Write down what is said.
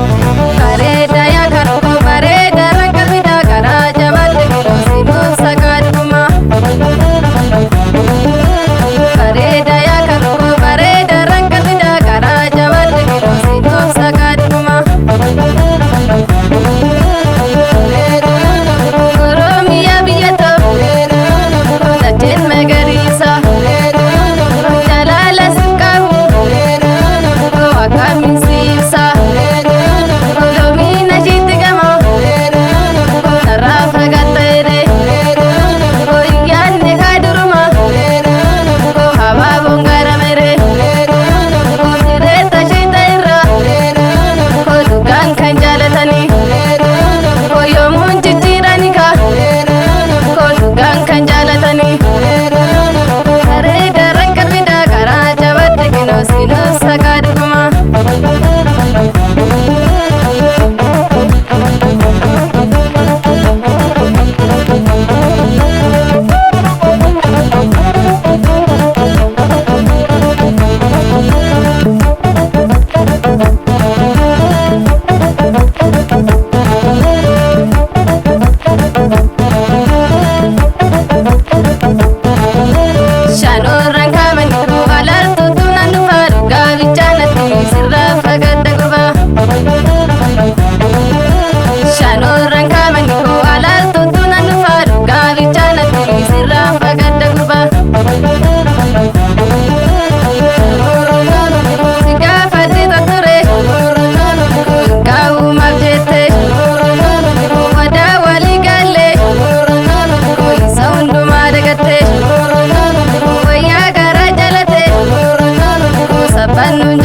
Bareeda yaa karoo bareeda ranka fidaa karaa jabaatti kunuunsi nuuf sakaadhuma. Bareeda yaa karoo bareeda ranka fidaa karaa jabaatti kunuunsi nuuf sakaadhuma. Oromiyaa biyya ta'u dacheen magariisa jalaala si qabu akkamiin si ibsa. Loomina ishiitti gama narraa fagaatteere yaadni kaaduruma habaaboon garamere jireetta ishiita irra dhugaan kan jaalatanii yoomuun jijjiirani ka dhugaan kan jaalatanii. Bareeda ranka fidaa karaa jabaatti kunuunsi nuuf sakaadhuma. Shanorran kaamanii alaaltu tunan dhufa dhugaa bichaanatti sirraa fagadda gurbaa. Shanorran kaamanii alaaltu tunan dhufa dhugaa bichaanatti sirraa fagadda gurbaa. Si gaafadhe ture gaa'umaaf jette wadaa walii galee isa hundumaa dagatte. Wayyaa garaa jalate sabbannuun